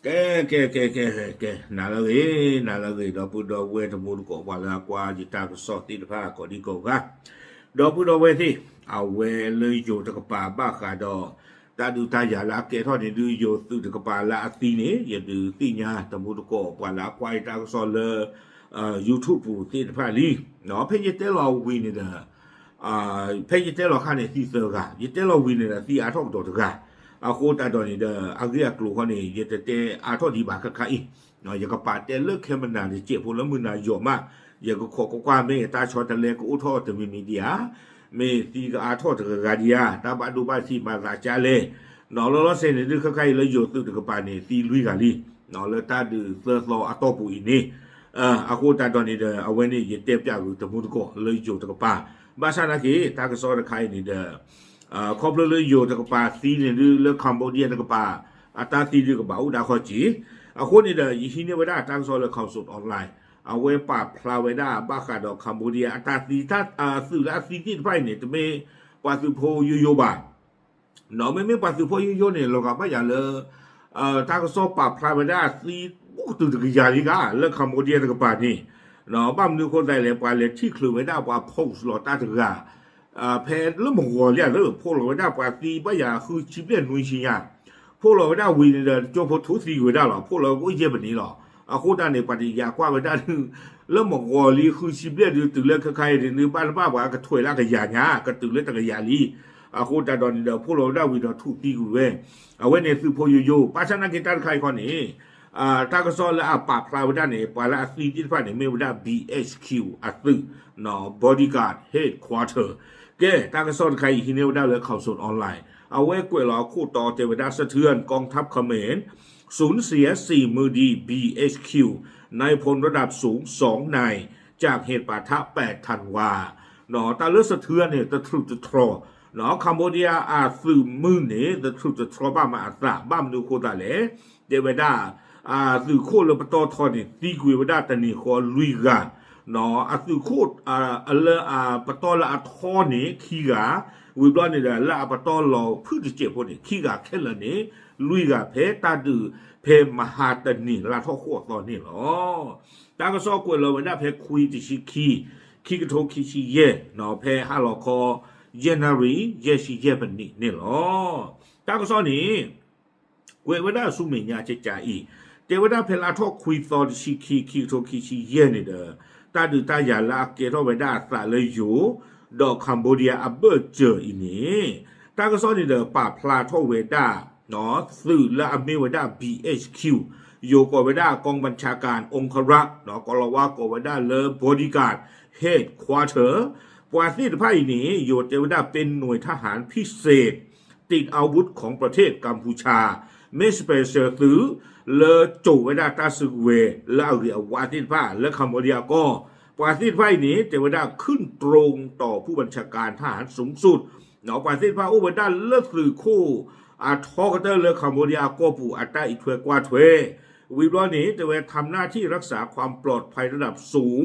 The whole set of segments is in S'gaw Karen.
ကဲ ကဲ ကဲ ကဲ ကဲ နၤလၢအဂ့ၤ နၤလၢအဂ့ၤ ဒီပုၢ်ဒီဝဲၢ်တံၤသကိး ပှၤလၢအကွၢ်ယတၢ်ကစီၣ်သ့ၣ်တဖၣ် ကိးဒံကိးဂၤ, ဒီပုၢ်ဒီဝဲၢ်သ့ၣ်, အဝဲလၢယိၤတကပၤဘၣ်ဃးဒီး တၢ်ဒုးတၢ်ယၤလၢအကဲထီၣ်န့ၣ်ဒုး ယိၤသုးတကပၤလၢအသံန့ၣ် ယဒုးသ့ၣ်ညါတံၤသကိး ပှၤလၢအကွၢ်ယတၢ်ကစီၣ်လၢ YouTube ပူၤသ့ၣ်တဖၣ်လံ. ဖဲယတဲလီၤဝံၤန့ၣ်ဒီး ဖဲယတဲလီၤခါန့ၣ်သံသၢဂၤ, ယတဲလီၤဝံၤန့ၣ်ဒီးသံအါထီၣ်ကဒီးတဂၤ, အဃိသတးဒီးန့ၣ်ဒီး အဂ့ၢ်အကျိၤခီန့ၣ် ယတတဲအါထီၣ်ဒံးဘၣ်ခဲခါအံၤ, ယကပာ်တဲလၢခဲမနၤတစဲးဖိလၢမုၢ်နၤယိာ်မး, ယကခိးကွၢ်ကွၢ်မ့ၢ်တၢ်ဆီတလဲကအိၣ်ထီၣ်တမံၤမံၤဒံးဧါ, မ့ၢ်သံကအါထီၣ်တဂၤဂၤဒံးဧါ, တၢ်ဘၣ်ဒိဘၣ်ထံးမၤသးကလဲၣ်, နီၢ်လီၤလီၤဆဲးန့ၣ်ဒုးခဲခါအံၤလၢယိၤသုးတကပၤန့ၣ် သံလွံၢ်ဂၤလံ, လၢတၢ်ဒုးသၢသီအတီၢ်ပူၤအံၤန့ၣ် အဃိသတးဒီးန့ၣ်ဒီး အဝဲန့ၣ်ယတဲပျးဂုာ်တံၤသကိးလၢယိၤတကပၤ, ဘၣ်ဆၣ်နာ်က့ တၢ်ကစီၣ်တခါအံၤန့ၣ်ဒီး ခီဖျိလၢယိၤတကပၤသံန့ၣ်ဒုး လၢ Cambodia တကပၤ အတၢ်သံဒုးကဘၣ်အိၣ်ဒၣ်ခီက့ၤ, အဃိန့ၣ်ဒီး ယဟံးန့ၢ်ဝဲဒၣ်တၢ်ကစီၣ်လၢ Khaosod Online အဝဲပာ်ဖျါဝဲဒၣ်ဘၣ်ဃးဒီး Cambodia အတၢ်သံ တၢ်သုးလၢအသံသ့ၣ်တဖၣ်အံၤန့ၣ် တမ့ၢ်ပှၤသုးဖိယိယိဘၣ် နီၢ် မ့မ့ၢ်ပှၤသုးဖိယိယိန့ၣ် လီၤဂာ်ဘၣ်ယၤလၢ တၢ်ကစီၣ်ပာ်ဖျါဝဲဒၣ်သံ အိၣ်ကတုၤတကယၤလံဂၤ လၢ Cambodia တကပၤန့ၣ်, ဘၣ်မနုၤအဃိသတးလဲၣ် ပှၤလဲၤထံၣ်ချုးဝဲဒၣ်ပှၤ post လီၤတၢ်တဂၤ ဖဲလၢမုၢ်ဂီၤလံဧါသ့ၣ် ဖီၣ်လီၤဝဲဒၣ်ပှၤသံဘၣ်ယၤဃုဆံဘျဲၣ်နွံဆံညါ, ဖီၣ်လီၤဝဲဒၣ်ဝံၤန့ၣ်ဒီး ကၠိဖိထူသံကွံာ်ဝဲဒၣ်လီၤ, ဖီၣ်လီၤကအိၣ်ယဲၢ်မံးနံးလီၤ. အဃိတၢ်န့ၣ် ပှၤတယာ်ကွၢ်ဝဲဒၣ်ဒုး လၢမုၢ်ဂီၤလံဃုဆံဘျဲၣ်ဒုး တုၤလၢခဲခါအံၤန့ၣ်ဒုး ဘၣ်တဘၣ်ပှၤကထွဲးလၢကယၤညါ ကတုၤလၢတကယၤလံ. အဃိသတးဒီးန့ၣ်ဒီး ဖီၣ်လီၤဝဲဒၣ်ဝံၤဒီးထူသံကွံာ်ဝဲ, အဝဲန့ၣ်သုးဖိယိယိ, ဘၣ်ဆၣ်နာ်က့တၢ်တခါအံၤခီန့ၣ် တၢ်ကစီၣ်လၢအပာ်ဖျါဝဲဒၣ်န့ၣ် ပှၤလၢအသံသ့ၣ်တဖၣ်န့ၣ် မ့ၢ်ဝဲဒၣ် ဘီၣ်အ့ၣ်ခဵဝ် အသုး bodyguard headquarter, ကဲ တၢ်ကစီၣ်တခါအံၤဟံးန့ၢ်ဝဲဒၣ်လၢ Khaosod Online အဝဲကွဲးလီၤအခိၣ်တီတဲဝဲဒၣ် สะเทือน กองทัพเขมร สูญเสียสี่มือดี บีเอชคิว นายพลระดับสูงสองนายจากเหตุปะทะแปดธันวา တၢ်လၢ สะเทือน န့ၣ် တထြူးတထြီၣ်, Cambodia အသုးမုၢ်န့ၣ် တထြူးတထြီၣ်ဘၣ်မၤအသး ဘၣ်မနုၤအဃိသတးလဲၣ်, တဲဝဲဒၣ် သုးခိၣ်လၢပတီၢ်ထီန့ၣ် သံကွံာ်ဝဲဒၣ်တနံၤဃီလွံၢ်ဂၤ, အသုးခိၣ် လၢအပတီၢ်လၢအထီန့ၣ်ခံဂၤ, ဝံၤဘျီန့ၣ်ဒီး လၢအပတီၢ်လီၤဖုၣ်တစဲးဖိန့ၣ် ခံဂၤခဲလၢာ်န့ၣ် လွံၢ်ဂၤဖဲတၢ်ဒုး ဖဲမဟါတနံၤလါထီၣ်ဃိးသီန့ၣ်လီၤ. တၢ်ကစီၣ်ကွဲးလီၤဝဲဒၣ်ဖဲခွံတဆံခံ, ခံကထိခံဆံယဲၢ်, ဖဲဟါလီၤခီ ယဲၢ်နၣ်ရံၣ် ယဲၢ်ဆံယဲၢ်မံးနံးန့ၣ်လီၤ. တၢ်ကစီၣ်န့ၣ် ကွဲးဝဲဒၣ်ဆူမဲာ်ညါကကးအံၤ, တဲဝဲဒၣ်ဖဲလါထီၣ်ခွံသီတဆံခံ ခံကထိခံဆံယဲၢ်န့ၣ်ဒီး တၢ်ဒုးတၢ်ယၤလၢအကဲထီၣ်ဝဲဒၣ်အသးလၢယိၤ ဒီး Cambodia အဘၢၣ်စၢၤအံၤန့ၣ်, တၢ်ကစီၣ်န့ၣ်ဒီးပာ်ဖျါထီၣ်ဝဲဒၣ် သုးလၢအမ့ၢ်ဝဲဒၣ် ဘီၣ်အ့ၣ်ခဵဝ်, ယိၤကိးဝဲဒၣ် กองบัญชาการองครักษ์, ကိၤလၤဝါကိးဝဲဒၣ်လၢ bodyguard headquarter, ပှၤသ့ၣ်တဖၣ်အံၤန့ၣ် ယိၤတဲဝဲဒၣ် เป็นหน่วยทหารพิเศษ ติดอาวุธของประเทศกัมพูชา မ့ၢ် special သုး လၢကၠိၤဝဲဒၣ်တၢ်စုကဝဲၤလၢအဂ့ၤအဝါသ့ၣ်တဖၣ်လၢ Cambodia အကီၢ်, ပှၤသ့ၣ်တဖၣ်အံၤန့ၣ် တဲဝဲဒၣ် ขึ้นตรงต่อผู้บัญชาการทหารสูงสุด ပှၤသ့ၣ်တဖၣ်အိၣ်ဝဲဒၣ်လၢသုးခိၣ်အထီကတၢၢ်လၢ Cambodia အကီၢ်ပူၤအတၢ်အံးထွဲကွၢ်ထွဲ, ဝံၤဘျီန့ၣ် တဲဝဲ ทำหน้าที่รักษาความปลอดภัยระดับสูง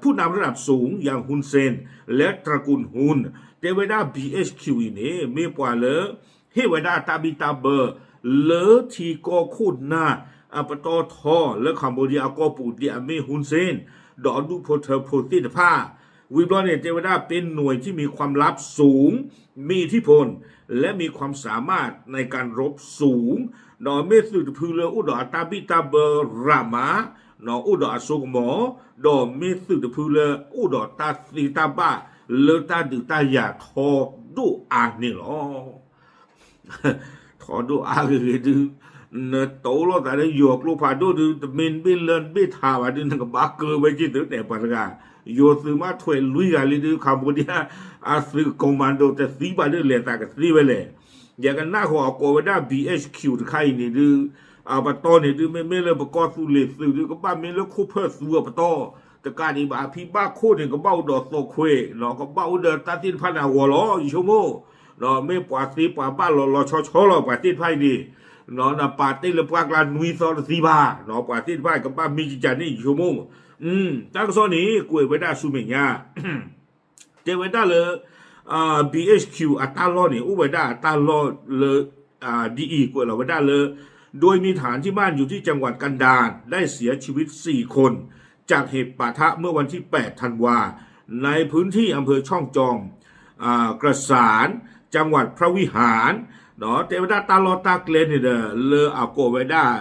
ผู้นำระดับสูงอย่าง ฮุน เซน และตระกูล ฮุน တဲဝဲဒၣ် ဘီၣ်အ့ၣ်ခၠူဝ် အံၤန့ၣ် မ့ၢ်ပှၤလၢ ဟ့ၣ်ဝဲဒၣ်တၢ်ဘံၣ်တၢ်ဘၢ လၢထံကီၢ်ခိၣ်နၢ် အပတီၢ်ထီလၢ Cambodia အကီၢ်ပူၤ ဒ်အမ့ၢ် Hun Sen ဒီးအဒူၣ်ဖိထၢဖိသ့ၣ်တဖၣ်, ဝံၤဘျီန့ၣ် တဲဝဲဒၣ် เป็นหน่วยที่มีความลับสูง มีอิทธิพล และมีความสามารถในการรบสูง ဒီးမ့ၢ်သုးတဖုလၢအိၣ်ဒီးအတၢ်ဘံၣ်တၢ်ဘၢရးမး, အိၣ်ဒီးအစိကမီၤ, ဒီးမ့ၢ်သုးတဖုလၢအိၣ်ဒီးတၢ်သ့တၢ်ဘၣ် လၢတၢ်ဒုးတၢ်ယၤထီဒိၣ်အါန့ၣ်လီၤ. ထီဒိၣ်အါဂ့ၤဂ့ၤဒုး, နတအိၣ်လိာ်သးလၢယိၤကျိဖးဒိၣ်ဒုး တမ့ၢ်နဘ့ၣ်လၢနဘ့ၣ်ထးဘၣ်ဒုး နကဘၣ်ကၢဝဲက့ၤသုးန့ၣ် ပှၤတဂၤ, ယိၤသုးမးထွဲးလွံၢ်ဂၤလံဒုး Cambodia အသုး commando တသံဘၣ်ဒုး လဲၤသးကသ့ဝဲလဲၣ်. ယကနၣ်ဃီၤအကိးဝဲဒၣ် ဘီၣ်အ့ၣ်ခၠူဝ် တခါအံၤန့ၣ်ဒုး, အပတီၢ်န့ၣ်ဒုး မ့မ့ၢ်လၢပကီၢ်သူလ့ၤသုးဒုး ကဘၣ်မ့ၢ်လၢခိၣ်ဖၢၣ်သူအပတီၢ်, တကးဒံးဘၣ် အဖံဘၣ်ခိၣ်န့ၣ် ကဘၣ်အိၣ်ဒီးသီခွဲး, ကဘၣ်အိၣ်ဒီးတၢ်သ့ၣ်တဖၣ်န့ၣ်အဂီၢ်လီၤ ယဆိကမိၣ်, မ့ၢ်ပှၤသ့ပှၤဘၣ်လီၤလီၤဆီဆီလီၤ ပှၤသ့ၣ်တဖၣ်အံၤန့ၣ်, နပာ်တ့ၢ်လၢပှၢ်ကျါနွံသီတသံဘၣ်, ပှၤသ့ၣ်တဖၣ်ကဘၣ်မံကကးန့ၣ် ယဆိကမိၣ်, တၢ်ကစီၣ်န့ၣ် ကွဲးဝဲဒၣ်ဆူမဲာ်ညါ တဲဝဲဒၣ်လၢ ဘီၣ်အ့ၣ်ခၠူဝ် အတၢ်လီၢ်န့ၣ် အိၣ်ဝဲဒၣ်အတၢ်လီၢ်လၢ ဒ်အံၤ ကွဲးလီၤဝဲဒၣ်လၢ โดยมีฐานที่มั่นอยู่ที่จังหวัดกันดาร ได้เสียชีวิตสี่คนจากเหตุปะทะเมื่อวันที่แปดธันวา ในพื้นที่อำเภอช่องจอม กระสาน จังหวัดพระวิหาร တဲဝဲဒၣ်တၢ်လီၢ်တၢ်ကျဲန့ၣ်ဒီး လၢအကိးဝဲဒၣ်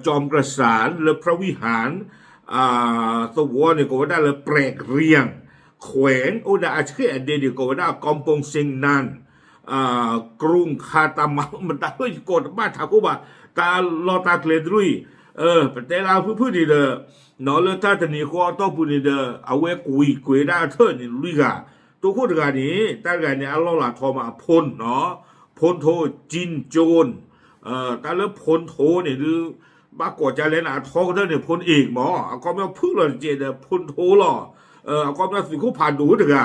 จอมกระสาน လၢพระวิหาร သဝီန့ၣ် ကိးဝဲဒၣ်လၢ แปลกเรียง แขวง အိၣ်ဒီးအဆံးအဒ့န့ၣ် ကိးဝဲဒၣ် กำปงเซงนัน กรุงคาตามา မတၤ ယကိးတဘၣ်ထးခိၣ်ဘၣ် တၢ်လီၢ်တၢ်ကျဲတရူၢ်အံၤ ပတဲလၢဖုၣ်ဖုၣ်န့ၣ်ဒီး လၢတၢ်တနံၤဃီအတီၢ်ပူၤန့ၣ်ဒီး အဝဲကွံာ်ကွံာ်ဝဲဒၣ်အထၢၣ်န့ၣ်လွံၢ်ဂၤ, တိခိၣ်တဂၤန့ၣ် တၢ်တဂၤန့ၣ် အလီၢ်လၤထီမး พล พลโท จินโจน တၢ်လၢ พลโท န့ၣ်ဒုး ဘၣ်ကိးကလဲၣ်န့ၣ် အထီကတၢၢ်န့ၣ် พลเอก မး အခီပညီဖုၣ်လီၤတစဲးဒီး พลโท လီၤ. အခီပညီသုးခိၣ်ဖးဒိၣ်တဂၤ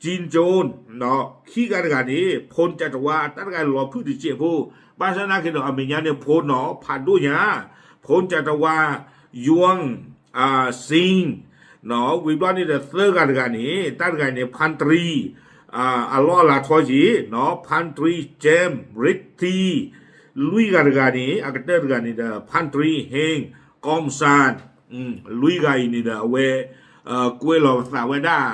จินโจน ခံဂၤတဂၤန့ၣ် พลจัตวา တၢ်တဂၤလီၤဖုၣ်တစဲးဖိ ဘၣ်ဆၣ်သနာ်က့ဒီး အမဲာ်ညါန့ၣ် พล နီၤ ဖးဒိၣ်ညါ พลจัตวา ยวง ซิง ဝံၤဘျီန့ၣ်ဒီးသၢဂၤတဂၤန့ၣ် တၢ်တဂၤန့ၣ် พันตรี အလီၢ်အလၤထီက့ၤ พันตรี เจมส์ ฤทธี လွံၢ်ဂၤတဂၤန့ၣ် အကတၢၢ်တဂၤန့ၣ်ဒီး พันตรี เฮง กอมซาน လွံၢ်ဂၤအံၤန့ၣ်ဒီး အဝဲ ကွဲးလီၤသးဝဲဒၣ်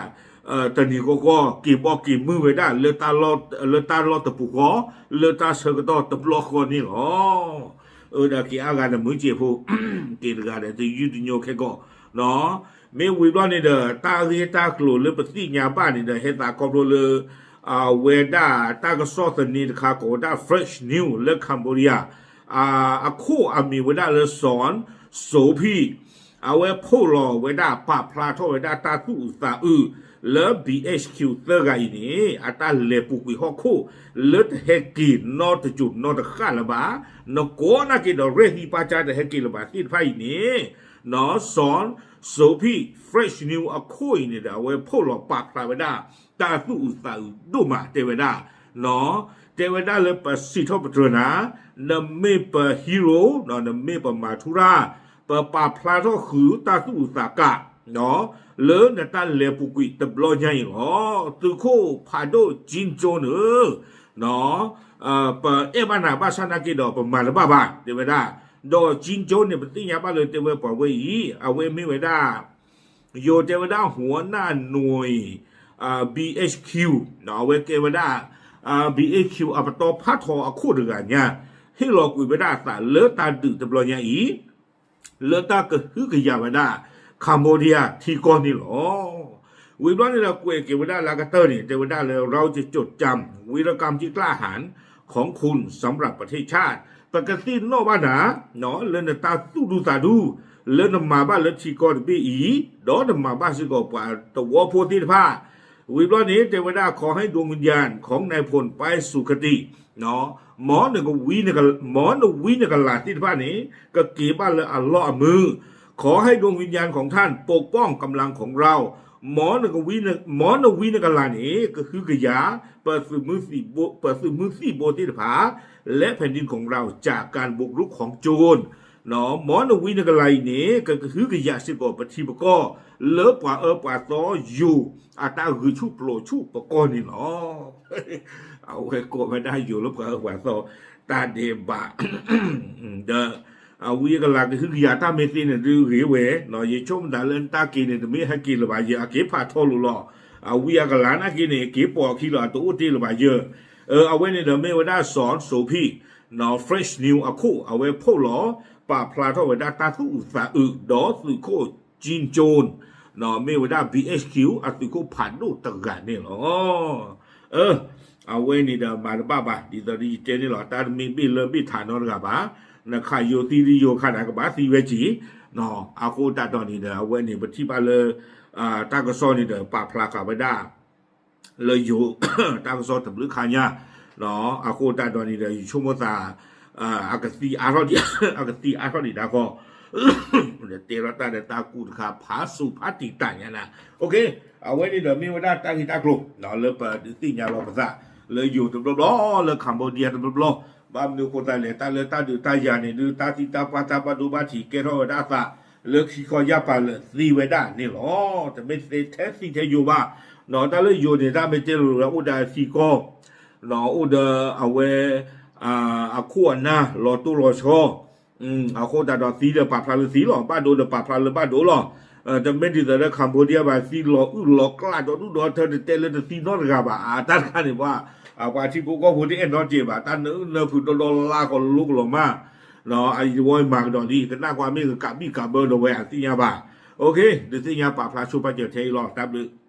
တနံၤဃီဃီ က့ၤဘီက့ၤမုၢ်ဝဲဒၣ် လၢတၢ်လီၢ်တပူၤဃီ လၢတၢ်ဆၢကတီၢ်တဘျီဃီန့ၣ်လီၤ. အၢ ဒီးက့ၤအါဂၤတမုာ်စဲးဖိ က့ၤတဂၤဒီးတယုၢ်တညိခဲကီး မ့ၢ်ဝံၤဘျီန့ၣ်ဒီး တၢ်ဂ့ၢ်တၢ်ကျိၤလၢပသ့ၣ်ညါဘၣ်န့ၣ်ဒီး ဟဲသးခီဖျိလၢ အဝဲဒၣ်တၢ်ကစီၣ်သန့တခါကိးဝဲဒၣ် Fresh News လၢ Cambodia အခိၣ်အမံၤဝဲဒၣ်လၢ စီၣ် စိဖံၣ် အဝဲဖီၣ်လီၤဝဲဒၣ်ပာ်ဖျါထီၣ်ဝဲဒၣ်တၢ်သူၣ်အုးသးအုး လၢ BHQ သၢဂၤအံၤန့ၣ် အတၢ်လဲၤပူၤကွံာ်ဟီၣ်ခိၣ် လၢတဟဲက့ၤနီတစိၤနီတဃၣ်လၢၤဘၣ်, နကိးနာ်က့ဒီးရဲၣ်သံပာ်ကၢ်တဟဲက့ၤလၢၤဘၣ်သ့ၣ်တဖၣ်အံၤန့ၣ် စီၣ် စိဖံၣ် Fresh News အခိၣ်အံၤန့ၣ်ဒီး အဝဲဖီၣ်လီၤပာ်ဖျါဝဲဒၣ် တၢ်သူၣ်အုးသးအုးဒိၣ်မး တဲဝဲဒၣ် တဲဝဲဒၣ်လၢပစံးထီၣ်ပတြၢၤနၤ, နမ့ၢ်ပ hero, နမ့ၢ်ပမၤထူရၣ်, ပပာ်ဖျါထီၣ်ဃုာ်တၢ်သူၣ်အုးသးကါ လၢနတၢ်လဲၤပူၤကွံာ်တဘျီညါအံၤလီၤ. သုးခိၣ်ဖးဒိၣ်ကၠံကၠိန့ၣ် ပအဲၣ်ဘၣ်နၤဘၣ်ဆၣ်နာ်က့ဒီး ပမၤတဘၣ်ဘၣ် တဲဝဲဒၣ်, ဒီးကၠံကၠိန့ၣ် ပသ့ၣ်ညါဘၣ်လၢတဲဝဲပှၤဝဲအံၤ အဝဲမ့ၢ်ဝဲဒၣ် ယိၤတဲဝဲဒၣ် หัวหน้าหน่วย BHQ အဝဲကဲဝဲဒၣ် BHQ အပတီၢ်ဖးထီအခိၣ်တဂၤညါ ဟ့ၣ်လီၤကွံာ်ဝဲဒၣ်အသးလၢတၢ်ဒုးတဘျီညါအံၤ လၢတၢ်ကဟုကယာ်ဝဲဒၣ် Cambodia ထံကီၢ်န့ၣ်လီၤ. ဝံၤဘျီန့ၣ်ဒီးကွဲးက့ၤဝဲဒၣ်လၢအကတၢၢ်န့ၣ် တဲဝဲဒၣ်လၢ เราจะจดจำวีรกรรมที่กล้าหาญของคุณสำหรับประเทศชาติ ပကသ့ၣ်နီၣ်ဘၣ်နၤ လၢနတၢ်သူၣ်ဒူသးဒူ လၢနမၤဘၣ်လၢထံကီၢ်တဘ့ၣ်အံၤ ဒီးနမၤဘၣ်စ့ၢ်ကီးပှၤသဝီဖိသ့ၣ်တဖၣ် ဝံၤဘျီန့ၣ် တဲဝဲဒၣ် ขอให้ดวงวิญญาณของนายพลไปสุคติ မ်နဝံနကလးသ့ၣ်တဖၣ်န့ၣ် ကက့ၤဘၣ်လၢအလီၢ်အမုာ် ขอให้ดวงวิญญาณของท่านปกป้องกำลังของเรา မ်နဝံနကလးန့ၣ် ကဟုကယာ် ပသုးမုၢ်သံၣ်ဘိသ့ၣ်တဖၣ် และแผ่นดินของเราจากการบุกรุกของโจร မ်နဝံနကလးအံၤန့ၣ် ကကဟုကယာ်စ့ၢ်ကီးပထံပကီၢ် လၢပှၤအၢပှၤသီယိၤ အတၢ်ဂုာ်ဆူၣ်ပျိးဆူၣ်ပကီၢ်န့ၣ်လီၤ. အဝဲကိးဝဲဒၣ်ယိၤလၢပှၤအၢပှၤသီ တၢ်ဒဲးဘး ဒီး အဝံအကလးကဟုကယာ်တၢ်မ့ၢ်သ့န့ၣ်ဒုးဂ့ၤဝဲ, ယဆိကမိၣ်တၢ်လၢနတၢ်က့ၤန့ၣ် တမ့ၢ်ဟဲက့ၤလၢၤဘၣ်ယဲၢ် အက့ၤဖးထီလိၤလီၤ. အဝံအကလးနာ်က့န့ၣ် က့ၤပိာ်အခံလီၤ အတအိၣ်တ့ၢ်လၢၤဘၣ်ယဲၢ်. အဝဲန့ၣ်ဒီးမ့ၢ်ဝဲဒၣ်စီၣ်စိဖံၣ် Fresh News အခိၣ် အဝဲဖီၣ်လီၤ ပာ်ဖျါထီၣ်ဝဲဒၣ်တၢ်သူၣ်အုးသးအုး ဒီးသုးခိၣ်ကၠံကၠိ မ့ၢ်ဝဲဒၣ် BHQ အသုးခိၣ်ဖးဒိၣ်တဂၤန့ၣ်လီၤ. အဝဲန့ၣ်ဒီးမၤတဘၣ်ဘၣ် ဒ်သိးဒီးယတဲန့ၣ်လီၤ တၢ်တမ့ၢ်ဘ့ၣ်လၢဘ့ၣ်ထးနီတဂၤဘၣ်, နခးယိၤသံဒုးယိၤခးနၤကဘၣ်သံဝဲက့ၤ, အဃိသတးဒီးန့ၣ်ဒီး အဝဲန့ၣ်ပထံၣ်ဘၣ်လၢ တၢ်ကစီၣ်န့ၣ်ဒီးပာ်ဖျါဃာ်ဝဲဒၣ် လၢယိၤ တၢ်ကစီၣ်တဘျုးခါညါ, အဃိသတးဒီးန့ၣ်ဒီး ယဆိကမိၣ်သး အကသံအါထီၣ်ဒံး အကသံအါထီၣ်ဒံးတၢ်ဃီ ဒီးတဲလီၤတၢ်ဒီးတၢ်ကူၣ်တခါ ဖးစူၤဖးတံာ်တၢ်ညါနၤ, အဝဲန့ၣ်ဒီးမ့ၢ်ဝဲဒၣ်တၢ်ဂ့ၢ်တၢ်ကျိၤ လၢပဒုးသ့ၣ်ညါလီၤပသး လၢယိၤတဘျီဘျီ လၢ Cambodia တဘျီဘျီ, ဘၣ်မနုၤအဃိသတးလဲၣ် တၢ်လၢတၢ်ဒုးတၢ်ယၤန့ၣ်ဒုး တၢ်သံတၢ်ပှၢ်တၢ်ဘၣ်ဒိဘၣ်ထံးကဲထီၣ်ဝဲဒၣ်အသး လၢခံခီယၢ်ပၤလၢာ်သ့ဝဲဒၣ်န့ၣ်လီၤ. တမ့ၢ်ထဲသံထဲယိၤဘၣ်, တၢ်လၢယိၤန့ၣ် တၢ်မ့ၢ်တဲလိၤလၢအိၣ်ဒီးအထံကီၢ် အိၣ်ဒီးအဝဲ အခိၣ်အနၢ်လီၤတိၢ်လီၤဆီ, အဃိသတးဒီးသံဒီးပာ်ဖျါလၢသံလီၤ, ဘၣ်ဒိဒီးပာ်ဖျါလၢဘၣ်ဒိလီၤ. တမ့ၢ်ဒ်သိးလၢ Cambodia ဘၣ် သံလီၤအုၣ်လီၤကျၣ်ဒီးဒူၣ်ဒီးထၢ တတဲလၢတသံနီတဂၤဘၣ်. အတၢ်တခါန့ၣ် ပှၤ ပှၤထံဖိကီၢ်ဖိတအဲၣ်နီတစဲးဘၣ်, တၢ်နၢအုၣ်နၢဖုးဒီဒီလါဃီလိကလီၤမး အဝဲမၤကဒီးလံ, ကနၣ်ကွၢ်မ့ၢ်ကကးဘံၣ်ကးဘၢဒီးဝဲအသ့ၣ်ညါဘၣ်. ဒုးသ့ၣ်ညါပာ်ဖျါဆိပာ်စၢၤထဲအံၤလီၤ. တၢ်ဘျုး